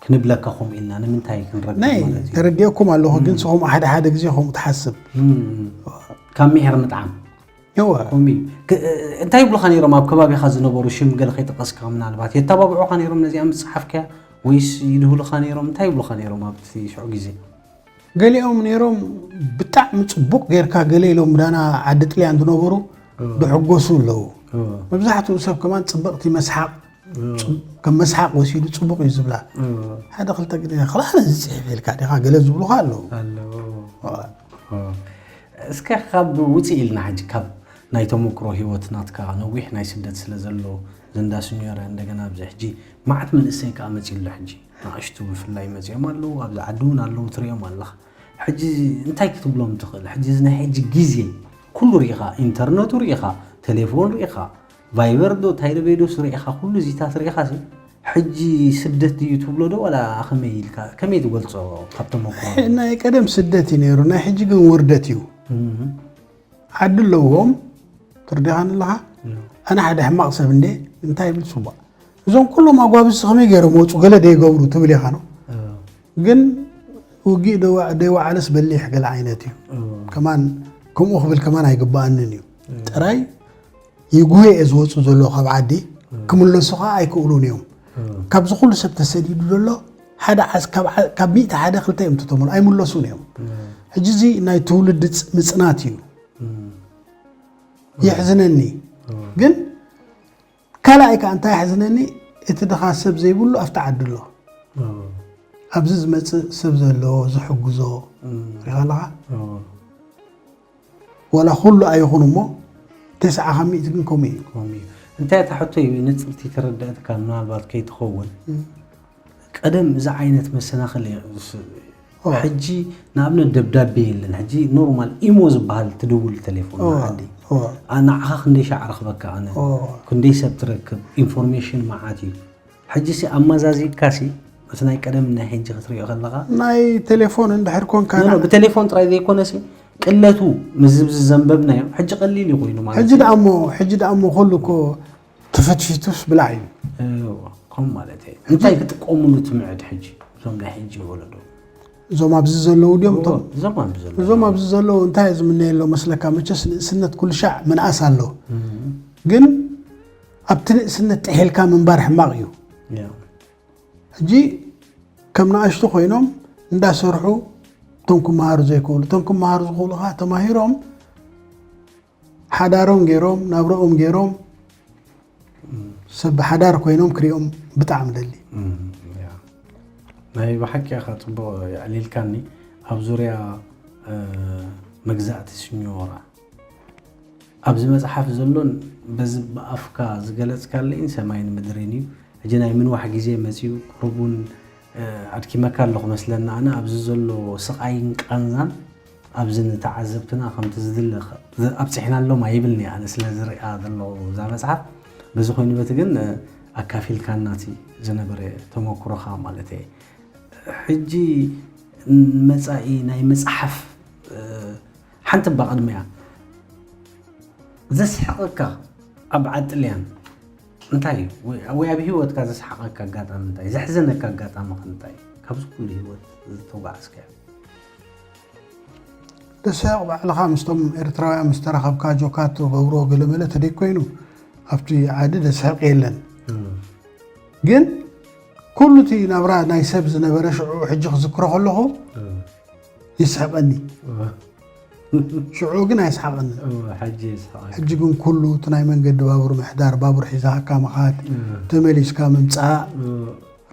ክንብለካ ከምኡ ኢልና ንምንታይ ክንረክብ ናይ ማለት እዩ? ተረዲኦኩም ኣለኹ፣ ግን ንስኹም ሓደ ሓደ ግዜ ከምኡ ትሓስብ። ካብ ምሒር ምጥዓም እወ ኮሚ እንታይ ይብሉኻ ነይሮም ኣብ ከባቢኻ ዝነበሩ ሽም ገለ ከይጠቐስካ ምናልባት የተባብዑኻ ነይሮም ነዚኣ ምጽሓፍከያ ወይስ ይድህሉኻ ነይሮም እንታይ ይብሉኻ ነይሮም ኣብቲ ሽዑ ግዜ? ገሊኦም ነይሮም ብጣዕሚ ጽቡቕ ጌርካ ገለ ኢሎም ዳና ዓዲ ጥልያን ዝነበሩ ዝሕጎሱ ኣለዉ። መብዛሕትኡ ሰብ ከማን ጽብቕቲ መስሓቕ ከም መስሓቕ ወሲዱ ጽቡቕ እዩ ዝብላ። ሓደ ክልተ ግዜ ክላለ ዝጽሕፍ ኢልካ ዲኻ ገለ ዝብሉኻ ኣለዉ። ኣለዎ። እስከ ካብ ውፅእ ኢልና ሕጂ ካብ ናይ ተመክሮ ህይወት ናትካ ነዊሕ ናይ ስደት ስለ ዘሎ ዘንዳ ስኞራ እንደገና ኣብዚ ሕጂ ማዕት መንእሰይ ከዓ መፂኡ ኣሎ። ሕጂ ንኣሽቱ ብፍላይ መፂኦም ኣለዉ ኣብዚ ዓዲ እውን ኣለዉ ትሪኦም ኣለኻ። ሕጂ እንታይ ክትብሎም ትኽእል? ሕጂ እዚ ናይ ሕጂ ግዜ ኩሉ ርኢኻ፣ ኢንተርነቱ ርኢኻ፣ ቴሌፎን ርኢኻ፣ ቫይበር ዶ እንታይ ዶ ቤዶስ ርኢኻ፣ ኩሉ እዚታት ርኢኻ ሲ ሕጂ ስደት ድዩ ትብሎ ዶ ዋላ ከመይ ኢልካ ከመይ ትገልጾ? ካብ ተመክሮ ናይ ቀደም ስደት እዩ ነይሩ፣ ናይ ሕጂ ግን ውርደት እዩ። ዓዲ ኣለዎም ትርዲኻን ኣለኻ። ኣነ ሓደ ሕማቕ ሰብ እንደ እንታይ ይብል ጽቡቕ፣ እዞም ኩሎም ኣጓብዝቲ ከመይ ገይሮም ወፁ ገለ ደይገብሩ ትብል ኢኻ ነው። ግን ውጊእ ደይወዓለስ በሊሕ ገለ ዓይነት እዩ። ከማን ከምኡ ክብል ከማን ኣይግባኣንን እዩ። ጥራይ ይጉሄ እየ ዝወፁ ዘሎ ካብ ዓዲ ክምለሱ ከዓ ኣይክእሉን እዮም። ካብዚ ኩሉ ሰብ ተሰዲዱ ዘሎ ሓደ ዓስ- ካብ ዓ- ካብ ሚእቲ ሓደ ክልተ እዮም ተተመሉ ኣይምለሱን እዮም። ሕጂ እዚ ናይ ትውልዲ ጽ- ምጽናት እዩ። የሕዝነኒ ግን ካልኣይ ከዓ እንታይ የሕዝነኒ እቲ ድኻ ሰብ ዘይብሉ ኣብቲ ዓዲ ኣሎ። ኣብዚ ዝመፅእ ሰብ ዘለዎ ዝሕግዞ ሪኻ ኣለኻ። ወላ ኩሉ ኣይኹን እሞ ተስዓ ካብ ሚእቲ ግን ከምኡ እዩ። ከምኡ እዩ። እንታይ እታ ሕቶይ ንጽርቲ ተረዳእትካ ምናልባት ከይትኸውን ቀደም እዚ ዓይነት መሰናኽል ሕጂ ንኣብነት ደብዳቤ የለን። ሕጂ ኖርማል ኢሞ ዝበሃል ትድውል ቴሌፎን ዓዲ ንዓኻ ክንደይ ሻዕ ረኽበካ ኣነ ክንደይ ሰብ ትረክብ ኢንፎርሜሽን መዓት እዩ። ሕጂ ሲ ኣመዛዚግካ ሲ እቲ ናይ ቀደም ናይ ሕጂ ክትሪኦ ከለኻ ናይ ቴሌፎን እንድሕር ኮንካ ኖ፣ ኖ፣ ብቴሌፎን ጥራይ ዘይኮነ ሲ ቅለቱ ምስዚ ዘንበብናዮ ሕጂ ቀሊል እዩ ኮይኑ ማለት ሕጂ እዩ። ደኣ እሞ ሕጂ ደኣ እሞ ኩሉ እኮ ተፈትፊቱስ ብላዕ እዩ። እዎ፣ ከም ማለት እዩ። እንታይ ክጥቀሙሉ ትምዕድ ሕጂ እዞም ናይ ሕጂ ወለዶ? እዞም ኣብዚ ዘለዉ ድዮም እቶም እዞም ኣብዚ ዘለዉ እዞም ኣብዚ ዘለዉ እንታይ ዝምነየሎ መስለካ? መቸስ ንእስነት ኩሉ ሻዕ ምንኣስ ኣሎ፣ ግን ኣብቲ ንእስነት ጥሒልካ ምንባር ሕማቕ እዩ። ሕጂ ከም ንኣሽቱ ኮይኖም እንዳሰርሑ እቶም ክመሃሩ ዘይክእሉ እቶም ክመሃሩ ዝኽእሉ ከዓ ተማሂሮም ሓዳሮም ገይሮም ናብረኦም ገይሮም ሰብ ሓዳር ኮይኖም ክሪኦም ብጣዕሚ ደሊ። ናይ ብሓቂ ኢኻ ጽቡቕ የዕሊልካኒ። ኣብ ዙርያ መግዛእቲ ስኞራ ኣብዚ መጽሓፍ ዘሎን በዚ ብኣፍካ ዝገለጽካለይን ሰማይን ምድርን እዩ። ሕጂ ናይ ምንዋሕ ግዜ መጺኡ ቁሩብ እውን ኣድኪመካ ኣለኹ መስለኒ። ኣነ ኣብዚ ዘሎ ስቓይን ቃንዛን ኣብዚ ንተዓዘብትና ከምቲ ዝድለ ኣብፅሕናሎም ኣይብልኒ ኣነ ስለ ዝሪኣ ዘለኹ እዛ መፅሓፍ። በዚ ኮይኑ በቲ ግን ኣካፊልካና እቲ ዝነበረ ተመክሮኻ ማለት እየ። ሕጂ መፃኢ ናይ መፅሓፍ ሓንቲ እባ ቅድሚያ ዘስሕቐካ ኣብ ዓጥልያን እንታይ እዩ? ወይ ኣብ ህይወትካ ዘስሓቐካ ኣጋጣሚ እንታይ? ዘሕዘነካ ኣጋጣሚ ከ እንታይ እዩ? ካብዚ ኩሉ ህይወት ዝተጓዓዝካዮ? ደስሕቕ ባዕልኻ ምስቶም ኤርትራውያን ምስ ተራኸብካ ጆካ ትገብሮ ገለመለ ተደይ ኮይኑ ኣብቲ ዓዲ ደስሕቕ የለን። ግን ኩሉ እቲ ናብራ ናይ ሰብ ዝነበረ ሽዑ ሕጂ ክዝክሮ ከለኹ ይስሕቐኒ። ሽዑ ግን ኣይስሓቐንን። ሕጂ ግን ኩሉ እቲ ናይ መንገዲ ባቡር ምሕዳር፣ ባቡር ሒዛካ ምኻድ፣ ተመሊስካ ምምፃእ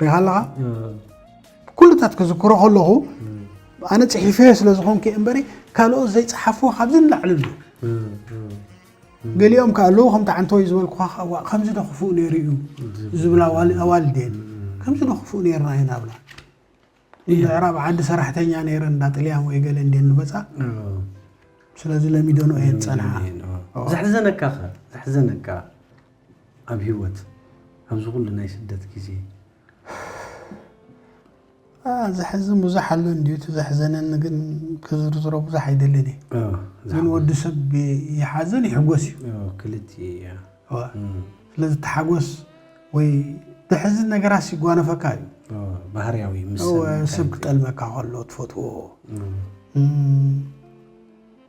ሪኻ ኣለኻ። ኩሉታት ክዝክሮ ከለኹ ኣነ ፅሒፈዮ ስለ ዝኾንኩ እምበሪ ካልኦት ዘይፀሓፍዎ ካብዚ ንላዕሊ ኣሎ። ገሊኦም ከ ኣለዉ ከምቲ ዓንተወይ ዝበልኩኻ ከ ከምዚ ዶ ክፉእ ነይሩ እዩ ዝብላ ኣዋልድ እየን። ከምዚ ዶ ክፉእ ነይርና ኢና ብላ። ምዕራብ ዓዲ ሰራሕተኛ ነይረ እንዳ ጥልያን ወይ ገለ እንዴ ንመጻ። ስለዚ ለሚደኖ እየን ጸንሓ። ዘሕዘነካ ኸ ዘሕዘነካ ኣብ ህይወት ኣብዚ ኩሉ ናይ ስደት ግዜ? ዘሕዝን ብዙሕ ኣሎ እንዲዩ። እቲ ዘሕዘነኒ ግን ክዝርዝሮ ብዙሕ ኣይደልን እየ። ግን ወዲ ሰብ ይሓዝን ይሕጎስ እዩ። ክልቲ እያ። ስለዚ ተሓጎስ ወይ ዘሕዝን ነገራት ሲጓነፈካ እዩ። ባህርያዊ ምስ ሰብ ክጠልመካ ከሎ ትፈትዎ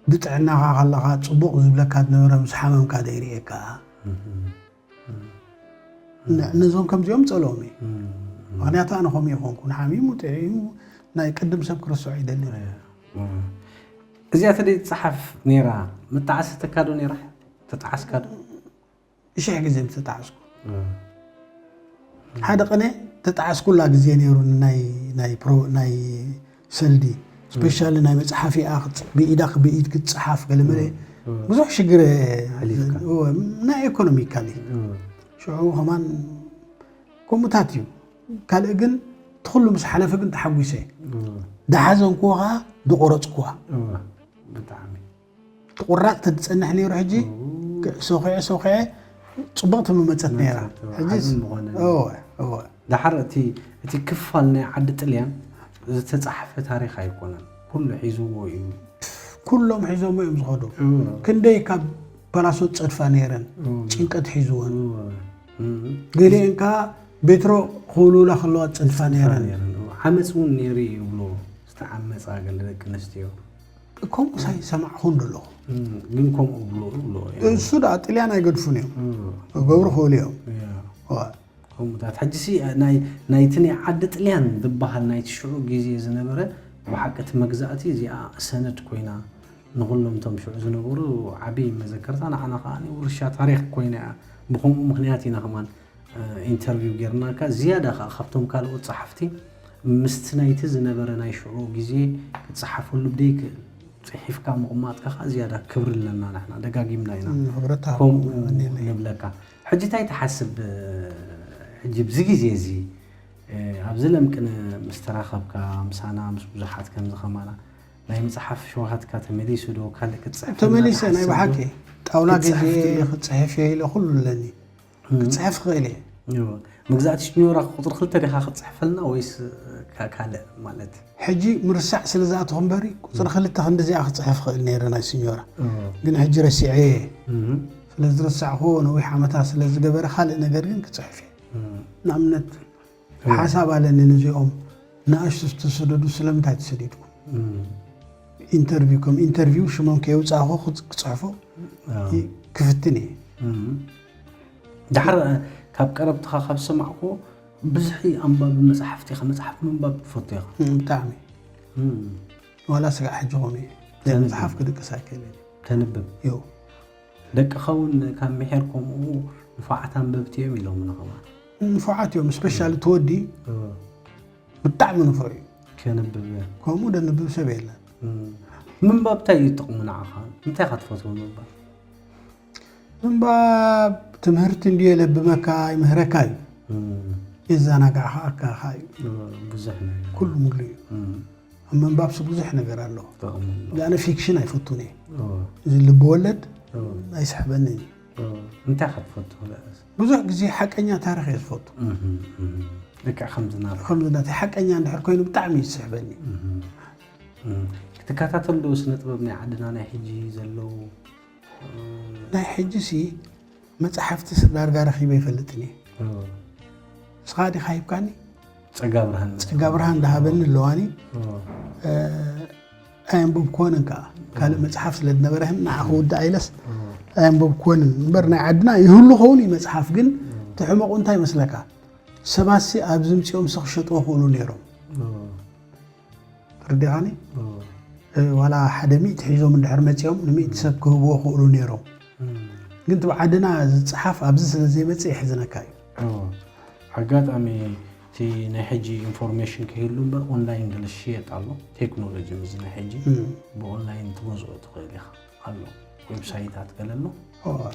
ብጥዕናኻ ከለኻ ፅቡቕ ዝብለካ ዝነበረ ምስ ሓመምካ ዘይርእየካ ነዞም ከምዚኦም ፀልኦም እዩ። ምክንያቱ ኣነ ከምኡ ይኮንኩ ንሓሚሙ ጥዒሙ ናይ ቅድም ሰብ ክርስዖ ይደልን። እዚኣ ተደይ ትፀሓፍ ነይራ መጣዓሰተካ ዶ ነይራ? ተጣዓስካ ዶ? ሽሕ ግዜ ምተጣዓስኩ ሓደ ቅነ ተጣዓስኩላ ግዜ ነይሩ። ናይ ሰልዲ ስፔሻሊ ናይ መፅሓፍ ብኢዳ ብኢድ ክትፅሓፍ ገለመለ ብዙሕ ሽግር ናይ ኤኮኖሚካሊ ሽዑ ከማን ከምኡታት እዩ። ካልእ ግን ትኩሉ ምስ ሓለፈ ግን ተሓጒሰ። ዳሓዘንኩዋ ከዓ ድቆረፅኩዋ። ትቁራፅ ተትፀንሕ ነይሩ ሕጂ ሶኺዐ ሶኺዐ ፅቡቕቲ ምመፀት ነይራ። ዳሓር እቲ ክፋል ናይ ዓዲ ጥልያን ዝተፃሕፈ ታሪክ ኣይኮነን። ኩሉ ሒዝዎ እዩ። ኩሎም ሒዞሞ እዮም ዝኸዱ። ክንደይ ካብ ፓላሶት ፀድፋ ነይረን ጭንቀት ሒዝወን። ገሊአን ከዓ ቤትሮ ክውልውላ ከለዋ ፀድፋ ነይረን። ዓመፅ እውን ነይሩ ይብሉ ዝተዓመፃ ገለ ደቂ ኣንስትዮ። ከምኡ ሳይ ሰማዕኹ ኣለኹ። ግን ከምኡ ብሎ ብሎ እሱ ደኣ ጥልያን ኣይገድፉን እዮም። ገብሩ ክእሉ እዮም። ከምኡታት ሕጂ ሲ ናይ ናይቲ ናይ ዓዲ ጥልያን ዝበሃል ናይቲ ሽዑ ግዜ ዝነበረ ብሓቂ እቲ መግዛእቲ እዚኣ ሰነድ ኮይና ንኩሎም እቶም ሽዑ ዝነበሩ ዓብዪ መዘከርታ ንዓና ከዓ ውርሻ ታሪክ ኮይና እያ። ብከምኡ ምክንያት ኢና ከማን ኢንተርቪው ጌርናካ ዝያዳ ከዓ ካብቶም ካልኦት ፀሓፍቲ ምስቲ ናይቲ ዝነበረ ናይ ሽዑ ግዜ ክትፀሓፈሉ ብደይክእል ፅሒፍካ ምቕማጥካ ከዓ ዝያዳ ክብሪ ኣለና ንሕና ደጋጊምና ኢና ከምኡ ንብለካ። ሕጂ እንታይ ትሓስብ? ሕጂ ብዚ ግዜ እዚ ኣብዚ ለምቅነ ምስ ተራኸብካ ምሳና ምስ ብዙሓት ከምዚ ከማና ናይ መፅሓፍ ሸውሃትካ ተመሊሱ ዶ ካልእ ክትፅሕፍ ተመሊሰ ናይ ብሓቂ ጣውላ ግዜ ክትፅሕፍ እየ ኢለ ኩሉ ኣለኒ። ክፅሕፍ ክእል እየ። መግዛእቲ ሲኞራ ቁፅሪ ክልተ ዲኻ ክትፅሕፈልና ወይስ ካልእ ማለት? ሕጂ ምርሳዕ ስለ ዝኣተኹ እምበሪ ቁፅሪ ክልተ ክንዲዚኣ ክፅሕፍ ክእል ነይረ ናይ ሲኞራ። ግን ሕጂ ረሲዐ እየ። ስለ ዝረሳዕኹዎ ነዊሕ ዓመታት ስለ ዝገበረ ካልእ ነገር ግን ክፅሕፍ እየ። ንኣብነት ሓሳብ ኣለኒ ነዚኦም ንኣሽቱ ዝተሰደዱ ስለምንታይ ተሰዲድኩም? ኢንተርቪው ከም ኢንተርቪው ሽሞም ከየውፃእኹ ክፅሕፎ ክፍትን እየ። ዳሕር ካብ ቀረብትኻ ካብ ዝሰማዕኩ ብዝሒ ኣንባቢ መፅሓፍቲ ኢኻ። መፅሓፍ ምንባብ ትፈቱ ኢኻ? ብጣዕሚ። ዋላ ስጋዕ ሕጂ ኾኑ እዩ። ዘይ መፅሓፍ ክድቅስ ኣይክእልን። ተንብብ። ደቅኻ እውን ካብ ምሒር ከምኡ ንፉዓት ኣንበብቲ እዮም ኢሎምና ከማን። ንፉዓት እዮም። ስፔሻሊ እቲ ወዲ ብጣዕሚ ንፉዕ እዩ። ከንብብ። ከምኡ ደንብብ ሰብ የለን። ምንባብ እንታይ እዩ ጥቕሙ ንዓኻ? እንታይ ኢኻ ትፈትዎ ምንባብ? ምንባብ ትምህርቲ እንድዩ የለብመካ ይምህረካ እዩ። የዘናጋዕካ ኣካኻ እዩ። ብዙሕ ነገር። ኩሉ ሙሉ እዩ። ኣብ ምንባብሲ ብዙሕ ነገር ኣሎ። ኣነ ፊክሽን ኣይፈቱን እየ። እዚ ልቢ ወለድ ኣይስሕበንን እዩ። እንታይ ኢኻ ትፈቱ? ብዙሕ ግዜ ሓቀኛ ታሪኽ እየ ዝፈቱ። ልክዕ ከምዚ ናትካ። ከምዚ ናተይ ሓቀኛ እንድሕር ኮይኑ ብጣዕሚ እዩ ዝስሕበኒ። ክትከታተል ዶ ስነ ጥበብ ናይ ዓድና ናይ ሕጂ ዘለዉ? ናይ ሕጂ ሲ መፅሓፍቲ ዳርጋ ረኺበ ይፈልጥን እየ። ንስኻ ዲኻ ሂብካኒ? ጸጋ ብርሃን ጸጋ ብርሃን ዝሃበኒ ኣለዋኒ። ኣየንበብክወንን ከዓ ካልእ መፅሓፍ ስለ ዝነበረ ንዓ ክውዳእ ኢለስ ኣየንበብክወንን እምበር ናይ ዓድና ይህሉ ኸውን እዩ መፅሓፍ። ግን እቲ ሕመቑ እንታይ ይመስለካ? ሰባትሲ ኣብዚ ምፅኦም ሲ ክሸጥዎ ክእሉ ነይሮም። ተረዲኻኒ? ዋላ ሓደ ሚእቲ ሒዞም እንድሕር መፂኦም ንሚእቲ ሰብ ክህብዎ ክእሉ ነይሮም። ግን እቲ ብዓድና ዝፀሓፍ ኣብዚ ስለ ዘይመፅእ የሕዝነካ እዩ። ኣጋጣሚ እቲ ናይ ሕጂ ኢንፎርሜሽን ከይህሉ እምበር ኦንላይን ገለ ዝሽየጥ ኣሎ። ቴክኖሎጂ ምስ ናይ ሕጂ ብኦንላይን ትገዝኦ ትኽእል ኢኻ ኣሎ። ዌብሳይታት ገለ ኣሎ።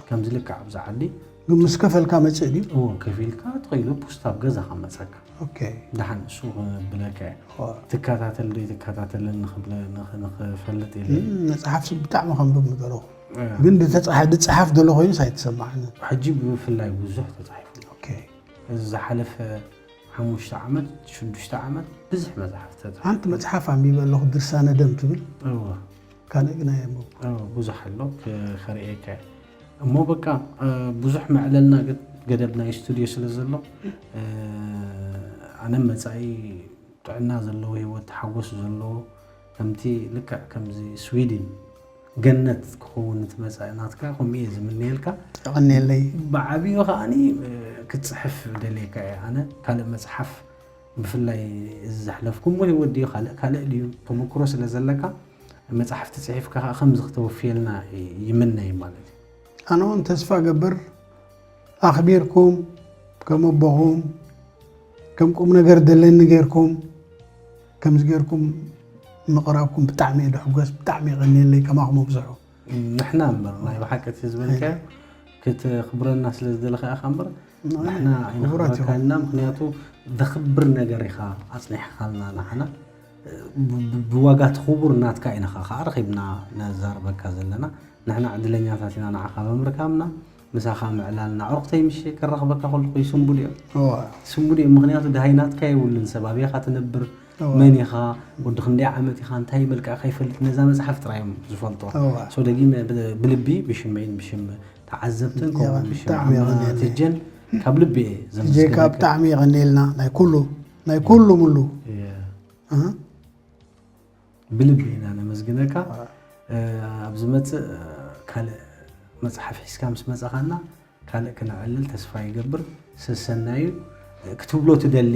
ከምዚ ልክዕ ኣብዚ ዓዲ ግን ምስ ከፈልካ መፅእ ድዩ? እዎ ከፊልካ ተኸይሉ ፖስታ ኣብ ገዛኻ መፀካ። ኦኬ። ደሓን እሱ ክብለካ እየ። እዎ። ትከታተል ዶ ይትከታተልን ንኽብለ- ንኽ- ንኽፈልጥ ኢለ እየ። እም፣ መፅሓፍ ሲ ብጣዕሚ ከንብብ ምደለኹ። እ። ግን ዝተፅሓ- ዝፀሓፍ ዘሎ ኮይኑስ ኣይተሰማዕንን። ሕጂ ብፍላይ ብዙሕ ተፃሒፉ ኣሎ። ኦኬ። እዚ ዝሓለፈ ሓሙሽተ ዓመት ሽዱሽተ ዓመት ብዙሕ መፅሓፍ ተፃ ሓንቲ መፅሓፍ ኣንቢበ ኣለኹ፣ ድርሳነ ደም ትብል። እወ ካልእ ግና የንብብ። እወ፣ ብዙሕ ኣሎ ከርእየካ እየ። እሞ በቃ ብዙሕ መዕለልና ገደብ ናይ ስቱድዮ ስለ ዘሎ፣ ኣነ መፃኢ ጥዕና ዘለዎ ህይወት ሓጎስ ዘለዎ፣ ከምቲ ልክዕ ከምዚ ስዊድን ገነት ክኸውን እቲ መፃኢ ናትካ ከምኡ እየ ዝምነየልካ። የቐንየለይ። ብዓብዩ ከዓኒ ክትፅሕፍ ደልየካ እየ። ኣነ ካልእ መፅሓፍ ብፍላይ እዚ ዘሕለፍኩሞ ህይወት ድዩ ካልእ ካልእ ድዩ ተመክሮ ስለ ዘለካ፣ መፅሓፍቲ ፅሒፍካ ከዓ ከምዚ ክተወፍየልና ይምነይ ማለት እዩ። ኣነ እውን ተስፋ ገብር ኣኽቢርኩም፣ ከም ኣቦኹም፣ ከም ቁም ነገር ደለኒ ጌርኩም፣ ከምዚ ጌርኩም ምቕራብኩም ብጣዕሚ እየ ድሕጎስ። ብጣዕሚ የቐንየለይ። ከማኹም ኣብዝሑ። ንሕና እምበር ናይ ብሓቂ እቲ ዝበልካዮ ክትኽብረና ስለ ዝደለኻ ኢኻ እምበር፣ ንሕና ክቡራት ኣይነኽብረካና። ምክንያቱ ዘኽብር ነገር ኢኻ ኣፅኒሕካልና። ንሓና ብዋጋ እቲ ክቡር ናትካ ኢና ከዓ ረኺብና ነዛርበካ ዘለና። ንሕና ዕድለኛታት ኢና ንዓኻ ብምርካብና፣ ምሳኻ ምዕላልና። ኣዕሩኽተይ ምሽ ክረኽበካ ከለኹ ይስንቡድ እዮም። እዋ ስንቡድ እዮም። ምክንያቱ ደሃይ ናትካ የብሉን። ሰብ ኣበይኻ ትነብር፣ እዋ መን ኢኻ፣ ወዲ ክንደይ ዓመት ኢኻ፣ እንታይ መልክዕካ ይፈልጥ፣ ነዛ መፅሓፍ ጥራይ እዮም ዝፈልጦ። እዋ ሶ ደጊመ ብ- ብልቢ ብሽመይን ብሽም ተዓዘብትን ከምኡ እውን ብሽም ብጣዕሚ ዓማ የቐንየለይ። ትጀን ካብ ልቢ እየ ቲጄካ ዘመስግነካ። ብጣዕሚ የቐንየልና ናይ ኩሉ ናይ ኩሉ ሙሉ። እየ። ኣህ። ብልቢ ኢና ነመስግነካ። ኣብ ዝመፅእ ካልእ መፅሓፍ ሒዝካ ምስ መፃኻና ካልእ ክነዕልል ተስፋ ይገብር። ሰሰናዩ ክትብሎ ትደሊ፣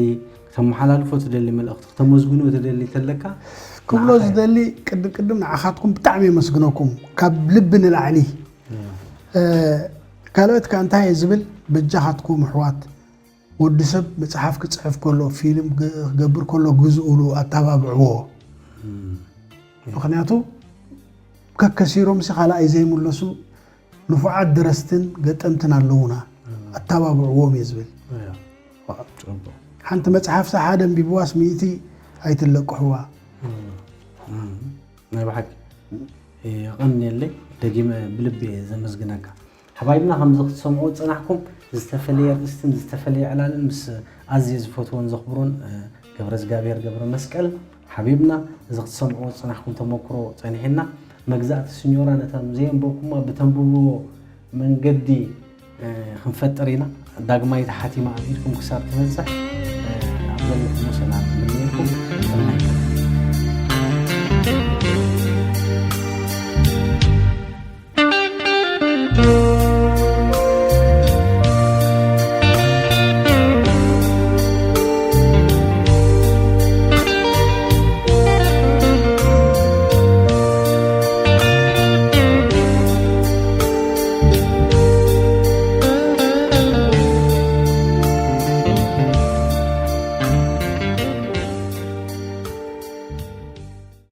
ክተመሓላልፎ ትደሊ መልእኽቲ፣ ክተመስግኖ ትደሊ ተለካ ክብሎ ንዓኻ ዝደሊ ቅድም ቅድም ንዓኻትኩም ብጣዕሚ የመስግነኩም ካብ ልቢ ንላዕሊ። ካልኦት ከ እንታይ እየ ዝብል? በጃኻትኩም ኣሕዋት፣ ወዲ ሰብ መፅሓፍ ክፅሕፍ ከሎ፣ ፊልም ክገብር ከሎ ግዝኡሉ፣ ኣተባብዕዎ። ምክንያቱ ከከሲሮም ሲ ካልኣይ ዘይምለሱ ንፉዓት ደረስትን ገጠምትን ኣለዉና፣ ኣተባብዕዎም እየ ዝብል። ሓንቲ መፅሓፍ ሳ ሓደ ኣንቢብዋስ ሚእቲ ኣይትለቅሕዋ። ናይ ብሓቂ የቐንየለይ። ደጊመ ብልቢ እየ ዘመስግነካ። ሓባይብና ከምዚ ክትሰምዑ ዝፀናሕኩም ዝተፈለየ ኣርእስትን ዝተፈለየ ዕላልን ምስ ኣዝየ ዝፈትዎን ዘኽብሮን ገብረ እግዚኣብሔር ገብረ መስቀል ሓቢብና እዚ ክትሰምዑ ዝፀናሕኩም ተመክሮ ፀኒሕና። መግዛእቲ ስኞራ ነቶም ዘየንበብኩማ ብተንብብዎ መንገዲ ክንፈጥር ኢና። ዳግማይ ተሓቲማ ኣብ ኢድኩም ክሳብ ትበፅሕ ኣብ ዘለኹሞ ሰላም ንምነየልኩም። ሰናይ